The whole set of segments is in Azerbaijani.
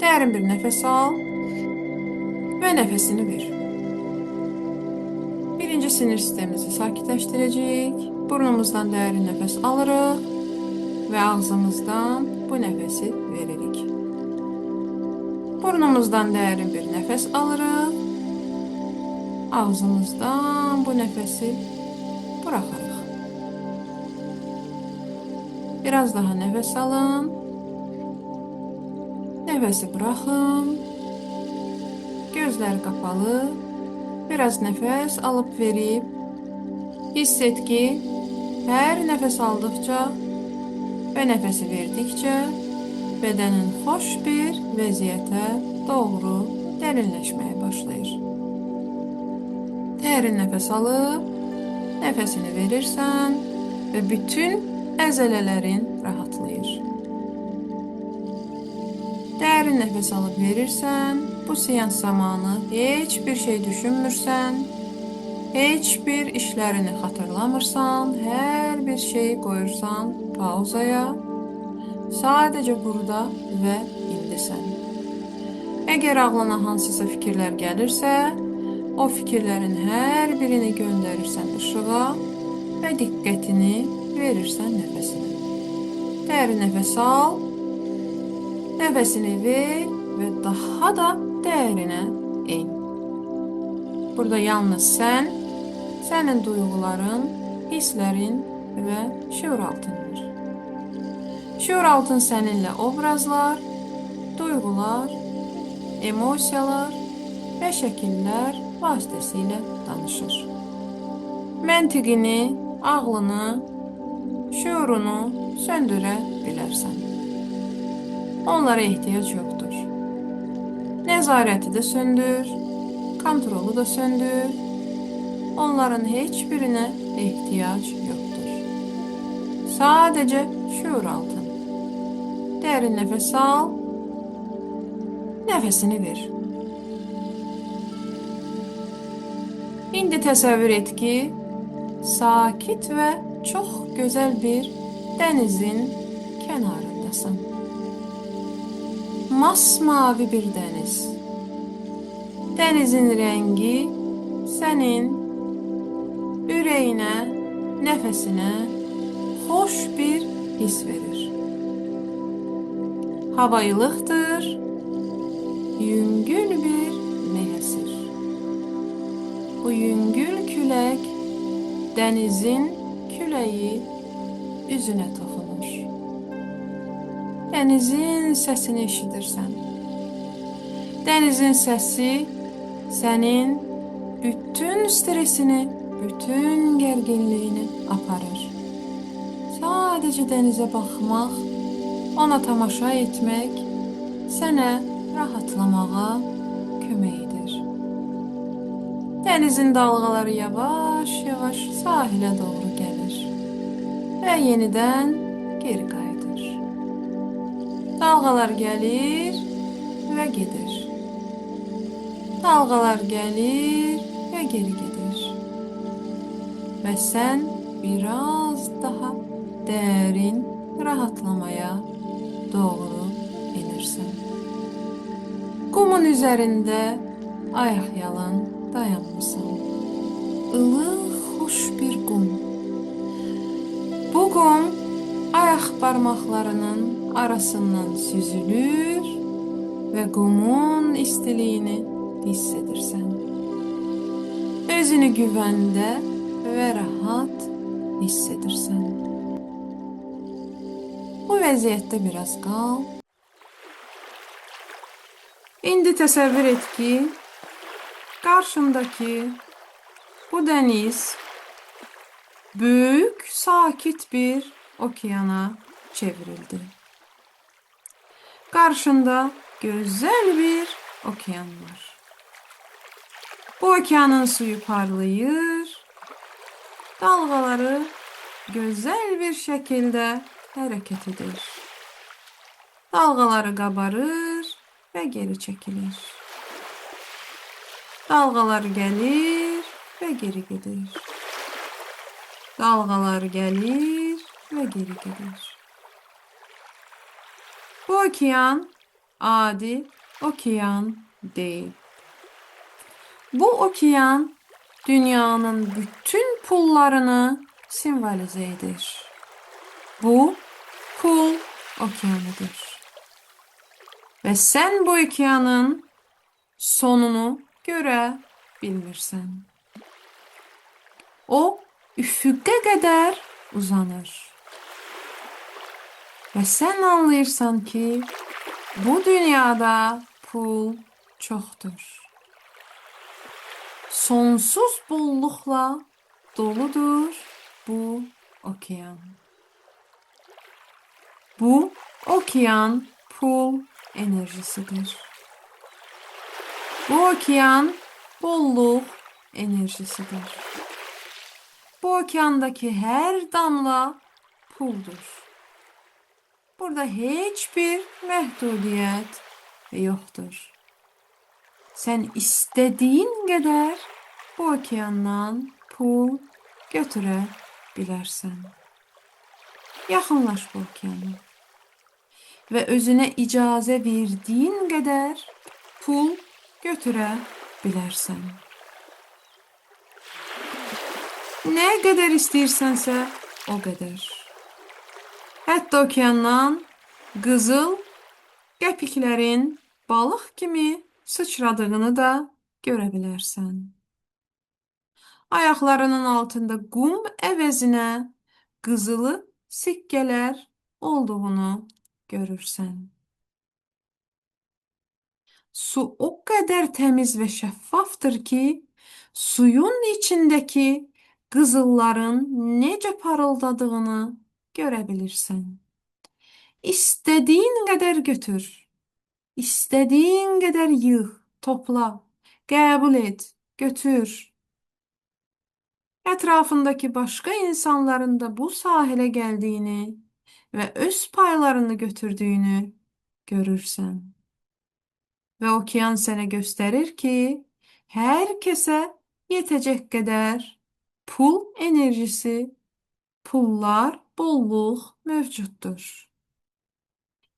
Dərin bir nəfəs al və nəfəsini ver. Birinci sinir sistemimizi sakitləşdirəcəyik. Burnumuzdan dərin nəfəs alırıq və ağzımızdan bu nəfəsi veririk. Burnumuzdan dərin bir nəfəs alırıq. Ağzımızdan bu nəfəsi buraxırıq. Biraz daha nəfəs alın. Nəfəsi buraxın. Gözlər qapalı. Biraz nəfəs alıb verib hiss et ki, hər nəfəs aldıqca və nəfəsi verdikcə bədənin xoş bir vəziyyətə doğru dərinləşməyə başlayır. Dərin nəfəs alıb nəfəsini verirsən və bütün əzələlərin rahatlayır. Dərin nəfəs alıb verirsən, bu seans zamanı heç bir şey düşünmürsən, heç bir işlərini xatırlamırsan, hər bir şeyi qoyursan pauzaya. Sadəcə burada və indisən. Əgər ağlına hansısa fikirlər gəlirsə, o fikirlərin hər birini göndərirsən işığa və diqqətini verirsən nəfəsinə. Dərin nəfəs al, nəfəsini ver və daha da dərinə in. Burada yalnız sən, sənin duyğuların, hisslərin və şüuraltın var. Şüuraltın səninlə obrazlar, duyğular, emosiyalar və şəkillər vasitəsilə danışır. Məntiqini, ağlını, şüurunu söndürə bilərsən. Onlara ehtiyac yoxdur. Nəzarəti də söndür, kontrolu da söndür. Onların heç birinə ehtiyac yoxdur. Sadəcə şüuraltın. Dərin nəfəs al, nəfəsini ver. İndi təsəvvür et ki, sakit və çox gözəl bir dənizin kənarındasan. Masmavi bir dəniz. Dənizin rəngi sənin ürəyinə, nəfəsinə xoş bir his verir. Hava ılıqdır, yüngül bir meh əsir. Bu yüngül külək dənizin küləyi üzünə toxunur. Dənizin səsini eşidirsən. Dənizin səsi sənin bütün stresini, bütün gərginliyini aparır. Sadəcə dənizə baxmaq, ona tamaşa etmək sənə rahatlamağa kömək edir. Dənizin dalğaları yavaş-yavaş sahilə doğru gəlir və yenidən geri qayıdır. Dalğalar gəlir və gedir. Dalğalar gəlir və geri gedir. Və sən biraz daha dərin rahatlamaya doğru inirsən. Qumun üzərində ayaqyalın dayanmısan. Ilıq, xoş bir qum. Bu qum ayaq barmaqlarının arasından süzülür və qumun istiliyini hiss edirsən. Özünü güvəndə və rahat hiss edirsən. Bu vəziyyətdə biraz qal. İndi təsəvvür et ki, qarşındakı bu dəniz böyük, sakit bir okeana çevrildi. Qarşında gözəl bir okean var. Bu okeanın suyu parlayır, dalğaları gözəl bir şəkildə hərəkət edir. Dalğaları qabarır və geri çəkilir. Dalğalar gəlir və geri gedir. Dalğalar gəlir və geri gedir. Bu okean adi okean deyil. Bu okean dünyanın bütün pullarını simvolize edir. Bu pul okeanıdır. Və sən bu okeanın sonunu görə bilmirsən. O üfüqə qədər uzanır. Və sən anlayırsan ki, bu dünyada pul çoxdur. Sonsuz bolluqla doludur bu okean. Bu okean pul enerjisidir. Bu okean bolluq enerjisidir. Bu okeandakı hər damla puldur. Burada heç bir məhdudiyyət yoxdur. Sən istədiyin qədər bu okeandan pul götürə bilərsən. Yaxınlaş bu okeana və özünə icazə verdiyin qədər pul götürə bilərsən. Nə qədər istəyirsənsə o qədər. Hətta okeandan qızıl qəpiklərin balıq kimi sıçradığını da görə bilərsən. Ayaqlarının altında qum əvəzinə qızılı sikkələr olduğunu görürsən. Su o qədər təmiz və şəffafdır ki, suyun içindəki qızılların necə parıldadığını görə bilirsən. İstədiyin qədər götür. İstədiyin qədər yığ, topla, qəbul et, götür. Ətrafındakı başqa insanların da bu sahilə gəldiyini və öz paylarını götürdüyünü görürsən. Və okean sənə göstərir ki, hər kəsə yetəcək qədər pul enerjisi, pullar, bolluq mövcuddur.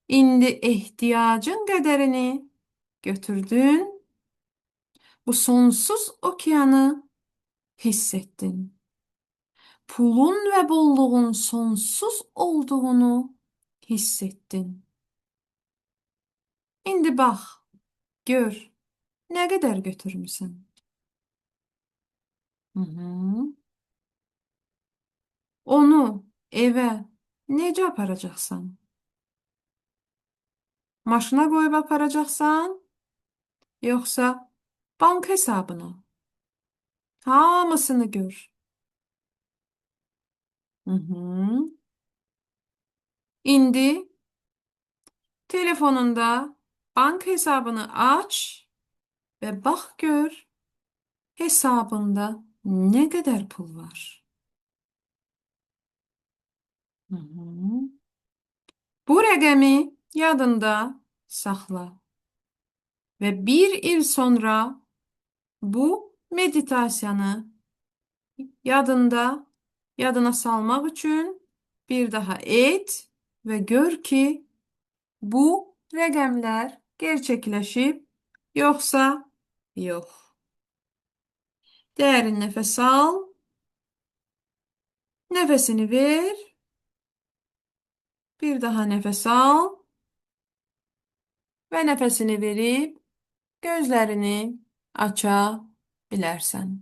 İndi ehtiyacın qədərini götürdün, bu sonsuz okeanı hiss etdin. Pulun və bolluğun sonsuz olduğunu hiss etdin. İndi bax, gör, nə qədər götürmüsən. Hı -hı. Onu evə necə aparacaqsan? Maşına qoyub aparacaqsan, yoxsa bank hesabına? Hamısını gör. Hı -hı. İndi telefonunda bank hesabını aç və bax gör hesabında nə qədər pul var. Hı -hı. Bu rəqəmi yadında saxla və bir il sonra bu meditasiyanı yadına salmaq üçün bir daha et və gör ki, bu rəqəmlər gerçəkləşib yoxsa yox. Dərin nəfəs al. Nəfəsini ver. Bir daha nəfəs al. Və nəfəsini verib gözlərini aça bilərsən.